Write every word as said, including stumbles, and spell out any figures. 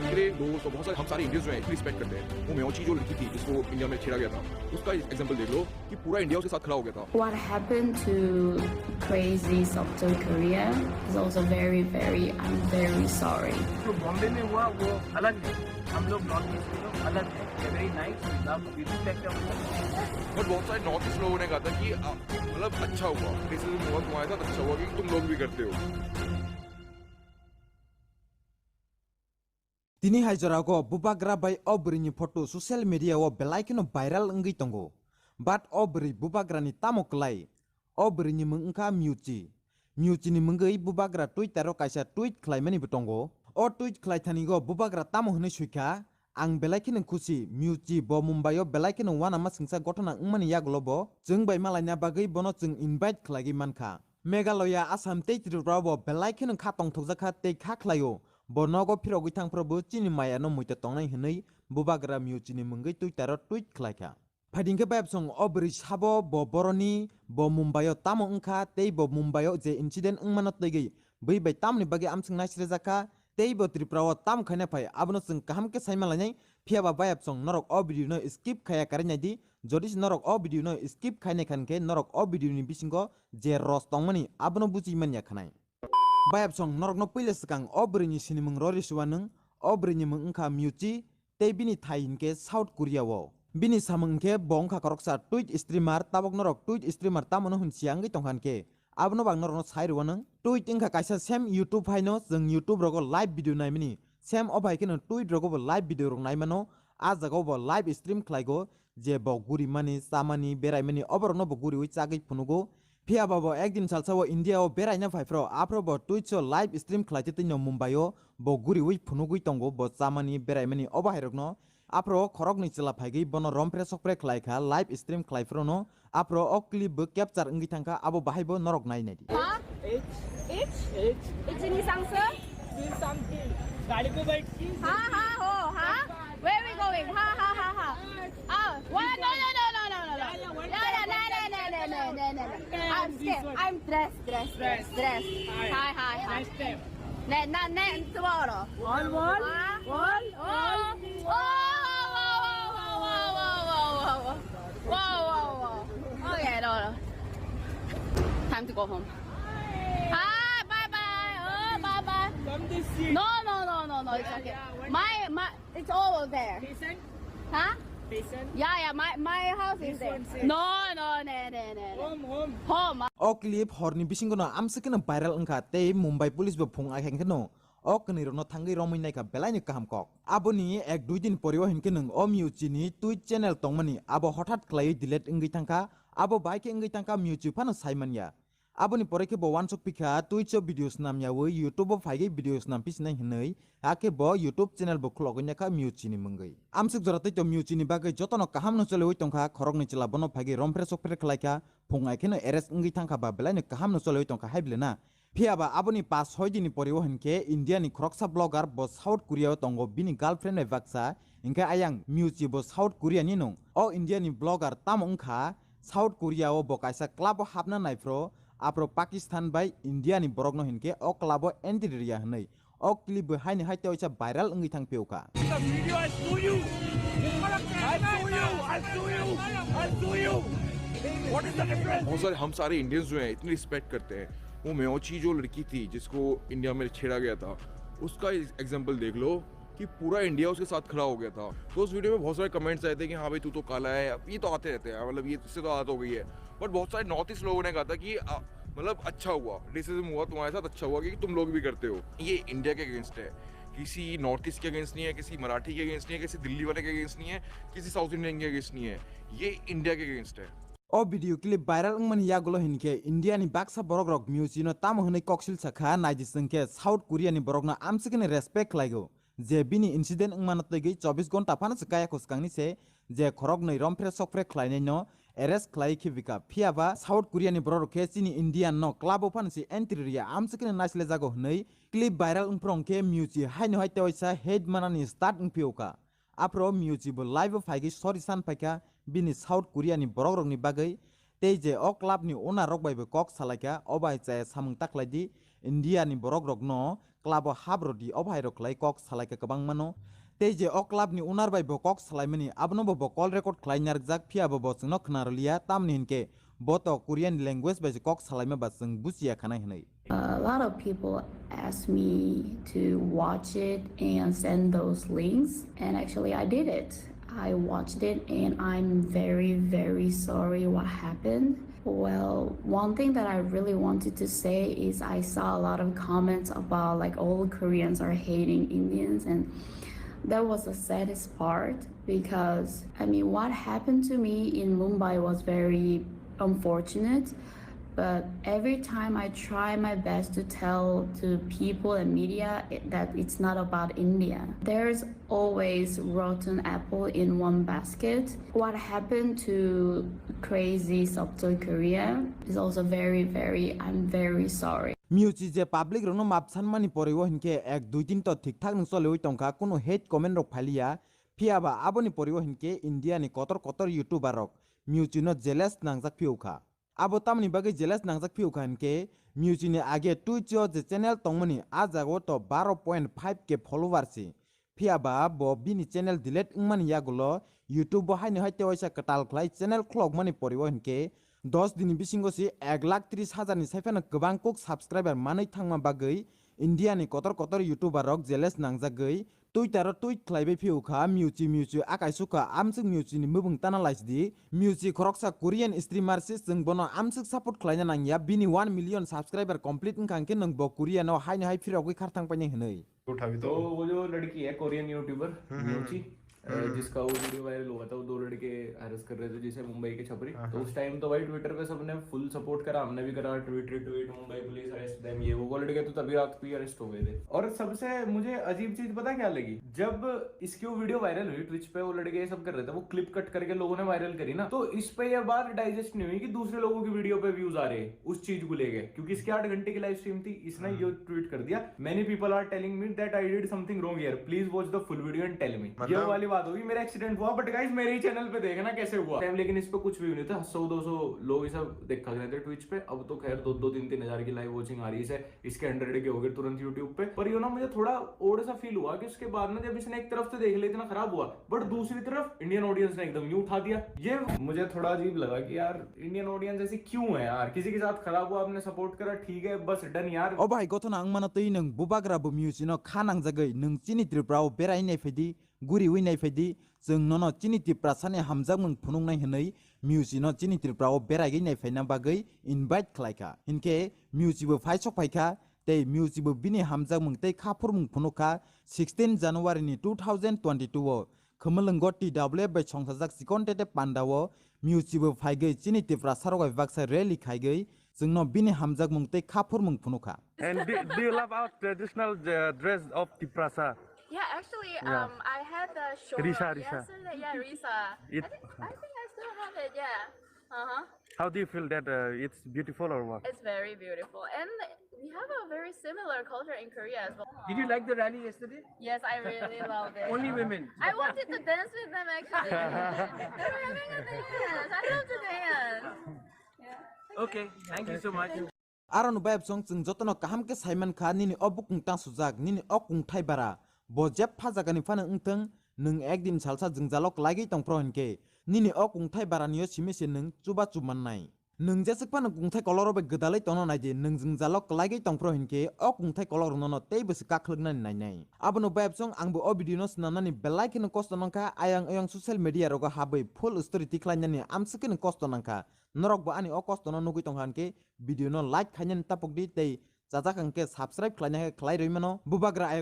इतने लोगों को, बहुत सारे, हम सारे इंडियंस जो हैं, इतनी रिस्पेक्ट करते हैं। वो मेओची जो लड़की थी, जिसको इंडिया में छेड़ा गया था, उसका एग्जांपल देख लो कि पूरा इंडिया उसके साथ खड़ा हो गया था। What happened to crazies of the Korea is also very, very, I'm very sorry. जो बॉम्बे में हुआ, वो अलग है। हम लोग नॉर्थ ईस्ट के लोग अलग हैं। Very nice, we love, we respect them. But बहुत सारे नॉर्थ ईस्ट लोगों ने कहा था कि, आ, मतलब, अच्छा हुआ, रेसिज्म हुआ, तुम्हारे साथ अच्छा हुआ कि तुम लोग भी करते हो। Tini hai jorao bubagra bai o bwrwini photo social media o belai kheno viral wngwi tongo. But o bwrwi bubagrani tamo klai? O bwrwini mwng wngkha Myuchi. Myuchini mwngwi bubagra Twitter o kaisa tweet khlaimani bo tongo. O tweet khlaithani o bubagra tamo hwnwi swikha, "Ang belai kheno khusi, Myuchi bo Mumbai o belai kheno uanama singsa gothona wngmani yagulo bo chwng bai malaina bagwi bono chwng invite khlaigwi mankha." Meghalaya, Assam tei Tripura o bo belai kheno kha tongthokjakha tei kha khlaio. Bo nogo phirogwi thangphuru bo chini mayano muitu tongnai hwnwi bubagra Myuchini mwngwi Twitter o tweet khlaikha. Phaidi hwnkhe bayapsong o bwrwi sabo bo boroni bo Mumbai o tamo wngkha tei bo Mumbai o je incident wngmano twigwi bui bai tamoni bagwi amswk naisrejakha tei bo Tripura o tamo khaina phai abono chwng kaham khe saima lainai. Phiyaba bayapsong norok o video no skip khaiya karwi naidi, jodi se norok o video no skip khainai khan khe norok o video ni bisingo je ros tongmani abono bujui manya khanai. Bayapsong norokno puila swkang o bwrwini sinimung rori suanwng, o bwrwini mung wngkha Myuchi, tei bini thai hinkhe South Korea o. Bini samung hinkhe bo wngkha khoroksa tweet streamer, tabok norok tweet streamer tamono hwn siya wngwi tongkha hinkhe, abono bo ang norokno sai rwanwng. Tweet wngkha kaisa same YouTube haino chwng YouTube rogo live video naimani, same o bai kheno tweet rogo bo live video rok naimano, a jagao bo live stream khlaigo, je bo gurimani, chamani, beraimani, oborokno bo guriwi chagwi phunugo. Phiya ba bo ekdin salsa o India o beraina phai phro, aphro bo Twitch o live stream khlai twi no Mumbai o bo guriwi phunugwi tongo, bo chamani beraimani obo hai rokno. Aphro khoroknwi chwla phaigwi bono romphre sokphre khlai kha, live stream khlai phro no. Aphro o clip bo capture wngwi thang kha, abo bahai bo norok nai nai di. हाँ? H? H? H? H ni sangsa? फिर something. गाड़ी पे बैठ के? हाँ, हाँ, हो, हाँ। Where we going? हाँ, हाँ, हाँ, हाँ। Oh, what? No, no, no, no, no, no, no. Yeah, yeah, no, no, no, no, no, no, no, no. I'm scared. I'm dressed, dressed, dressed, dressed. Hi, hi, hi. Next time. Ne, na, ne, tomorrow. All, all, all, all. Oh, oh, oh, oh, oh, oh, oh, oh, oh, oh. Whoa, whoa, whoa. Okay, no, no. Time to go home. Hi, bye bye. Oh, bye bye. Come this seat. No, no, no, no, no. It's okay. My, my, it's all there. Patient? Huh? Patient? Yeah, yeah. My, my house is there. No, no, no, no, no, no. Home, home. Home. O clip horni bisingo no amswkeno viral wngkha tei Mumbai police bo phung akheng kheno o kwnwi rokno thangwi romwi naikha belaino kaham kok. Aboni ek dui din pore o hinkhe nwng o Myuchi ni Twitch channel tongmani abo hothat khlaiwi delete wngwi thangkha, abo bai khe wngwi thangkha Myuchi phano sai manya. Aboni pore khe bo uansuk pikha Twitch o video snam yawi YouTube o phaigwi video snam pisinai hinwi, hakhe bo YouTube channel bo khulogwi naikha Myuchi ni mwngwi. Amswk jora tei to Myuchi ni bagwi jotono kaham no choliwi tongkha, khoroknwi chwla bono phaigwi romphre sokphre khlaikha, phung ai kheno arrest wngwi thangkha ba belaino kaham no choliwi tongkha hai bile na. Phiya ba aboni pas soi dini pore o hinkhe India ni khoroksa blogger bo South Korea o tongo, bini girlfriend bai baksa, hinkhe ayang Myuchi bo South Korea ni nung. O India ni blogger tamo wngkha, South Korea o bo kaisa club o hapna naiphro, aphro Pakistan bai India ni borok no hinkhe o club o entry riya hinwi. O clip bo haini hai tewaisa viral wngwi thang phiyokha. The video, I sue you. I sue you. I sue you. I sue you. What is the difference? बहुत सारे, हम सारे इंडियंस जो हैं, इतनी रिस्पेक्ट करते हैं। वो मेओची जो लड़की थी, जिसको इंडिया में छेड़ा गया था, उसका एग्जांपल देख लो कि पूरा इंडिया उसके साथ खड़ा हो गया था। तो उस वीडियो में बहुत सारे कमेंट्स आए थे कि हाँ भाई, तू तो काला है। अब ये तो आते रहते हैं, मतलब, ये, इससे तो आदत हो गई है। बट बहुत सारे नॉर्थ ईस्ट लोगों ने कहा था कि, आ, मतलब, अच्छा हुआ, रेसिज्म हुआ, तुम्हारे साथ अच्छा हुआ कि तुम लोग भी करते हो। ये इंडिया के अगेंस्ट है, किसी नॉर्थ ईस्ट के अगेंस्ट नहीं है, किसी मराठी के अगेंस्ट नहीं है, किसी दिल्ली वाले के अगेंस्ट नहीं है, किसी साउथ इंडियन के अगेंस्ट नहीं है। ये इंडिया के अगेंस्ट है। O video clip viral wngmani yagulo hinkhe India ni baksa borok rok Myuchi no tamo hwnwi koksil sakha, naidi chwngkhe South Korea ni borok no amswkni respect khlaigo, je bini incident wngmano twigwi chobbish gonta phano se kaya khwskangni se je khoroknwi romphre sokphre khlainai no arrest khlai khibikha. Phiya ba South Korea ni borok rok khe chini Indian no club o phano se entry riya, amswkni naisle jago hwnwi clip viral wngphuru hwnkhe Myuchi haino hai tewaisa hate manani start wngphiyokha. Aphro Myuchi bo live o phaigwi sorry san phaikha bini South Korea ni borok rokni bagwi, tei je o club ni owner rok bai bo kok salaikha, o bai chaya samung ta khlai di, India ni borok rokno club o hap rwdi, o bahai rok khlai kok salaikha kwbangmano. Tei je o club ni owner bai bo kok salaimani, abono bo, bo call record khlai narwkjak, phiya bo, bo chwngno khna rwliya, tamni hinkhe bo to Korean language bai se kok salaima ba chwng buchiya khanai hwnwi. A lot of people ask me to watch it and send those links, and actually I did it. I watched it and I'm very, very sorry what happened. Well, one thing that I really wanted to say is I saw a lot of comments about, like, all Koreans are hating Indians, and that was the saddest part because, I mean, what happened to me in Mumbai was very unfortunate. But every time I try my best to tell to people and media it, that it's not about India, there's always rotten apple in one basket. What happened to crazy Soptoi Korea is also very, very, I'm very sorry. Myuchi je public rokno map sanmani poriwo hinkhe ek dui din to thik thak nwng choliwi tongkha, kunu hate comment rok phaliya. Phiya ba aboni poriwo hinkhe India ni kotor kotor YouTuber rok Myuchi no jealous nangjak phiyo kha. Abo tamoni bagwi jealous nangjak phiyo kha hinkhe, Myuchi ni age Twitch o je channel tongmani, a jagao to baro point five K follower si. Phiya ba bo bini channel delete wngmani yagulo YouTube o haino hai tewaisa kwtal khlai channel khulokmani poriwo hinkhe, dos dini bisingo si ek lakh tris hajar ni sai phano kwbang kuk subscriber manwi thangma bagwi India ni kotor kotor YouTuber rok jealous nangjagwi Twitter o tweet khlaibai phiyo kha, Myuchi, Myuchi, a kaisuk kha, amswk Myuchi ni mubung tana laisidi. Myuchi khoroksa Korean streamer se, chwng bono amswk support khlaina nangya, bini one million subscriber complete wngkha hinkhe nwng bo Korea no haino hai phirogwi kharthang painai hwnwi. उठा भी तो तो वो जो लड़की है Korean YouTuber हम्म, हम्म, म्यूची, अ, हम्म। जिसका वो वीडियो वायरल हुआ था, वो दो लड़के हरेस कर रहे थे जिसे मुंबई के छपरी। हाँ, तो हाँ। उस टाइम तो भाई ट्विटर पे सबने फुल सपोर्ट करा, हमने भी करा, tweet, retweet, Mumbai police arrest them, ये वो, वो लड़के तो तभी रात को ही अरेस्ट हो गए थे। और सबसे मुझे अजीब चीज पता क्या लगी, जब इसकी वो वीडियो वायरल हुई, ट्विच पे वो लड़के ये सब कर रहे थे, वो क्लिप कट करके लोगों ने वायरल करी ना, तो इस पे ये बात डाइजेस्ट नहीं हुई कि दूसरे लोगों की वीडियो पे व्यूज आ रहे हैं उस चीज को लेके, क्योंकि इसकी आठ घंटे की लाइव स्ट्रीम थी, इसने हम्म। ये ट्वीट कर दिया, many people are telling me that I did something wrong here, please watch the full video and tell me। ये मतलब वाली बात होगी, मेरा एक्सीडेंट हुआ, बट गाइस, मेरे ही चैनल पे देखना कैसे हुआ टाइम, लेकिन इस पे कुछ भी नहीं था। सौ दो सौ लोग इसे देखा गए थे ट्विच पे। अब तो खैर दो दो तीन तीन हजार की लाइव वॉचिंग आ रही है, इसके हंड्रेड के हो गए तुरंत यूट्यूब पे। पर ये ना, मुझे थोड़ा ओड सा फील हुआ कि उसके बाद ना, जब इसने एक तरफ से देख लिया, इतना खराब हुआ, बट दूसरी तरफ इंडियन ऑडियंस ने एकदम यूं उठा दिया। ये मुझे थोड़ा अजीब लगा कि यार, इंडियन ऑडियंस ऐसी क्यों है यार? किसी के साथ खराब हुआ, आपने सपोर्ट करा, ठीक है, बस डन यार। O bahai, gothona wngmano twi nwng bubagra bo Myuchi no kha nangjagwi nwng chini Tripura o berai nai phaidi, guriwi nai phaidi, chwng nono chini Tiprasani hamjakmung phunuknai hwnwi Myuchi no chini Tripura o beraigwi nai phaina bagwi invite khlaikha. Hinkhe Myuchi bo phai sok phaikha, tei Myuchi bo bini hamjakmung tei kha phurmung phunukha. Sixteen January ni two thousand twenty-two o Khumulwngo T W F bai songsajak chikon tete panda o Myuchi bo phaigwi chini Tiprasa rok bai baksa rally khaigwi chwngno bini hamjakmung tei kha phurmung phunukha. And do, do you love our traditional uh, dress of Tiprasa? Yeah, actually, Yeah. um, I had the short Risa, Risa. yesterday. Yeah, Risa. It- I think, I think I still have it. Yeah. Uh huh. How do you feel that uh, it's beautiful or what? It's very beautiful, and we have a very similar culture in Korea as well. Did you like the rally yesterday? Yes, I really loved it. Only women. I wanted to dance with them actually. They were having a dance. I love to dance. Yeah. Okay, thank you so much. Aroni bayapsong chwng jotono kaham khe saiman kha, nini o bukung tangsujak, nini o kungthai bara, bo jeb pha jagani phano wngthwng, nwng ekdin salsa jwngjalo kwlaigwi tongphro hinkhe, nini o kungthai baranio simi se nwng chuba chumannai. Nwng jeswk phano kungthai koloro bai gwdalwi tongna naidi, nwng jwngjalo kwlaigwi tongphro hinkhe, o kungthai kolok rokno no teibo se kakhwlwknani nainai. Abono bayapsong angbo o video no swnamnani belai kheno kosto nangkha, ayang oyang social media rogo habwi full story tikhlainani amswk kheno kosto nangkha. Norokbo ani o kostono nugwi tongkha hinkhe video no like khainani tapokdi tei chajak hinkhe subscribe khlaina khe khlai rwi mano. Bubagra ayok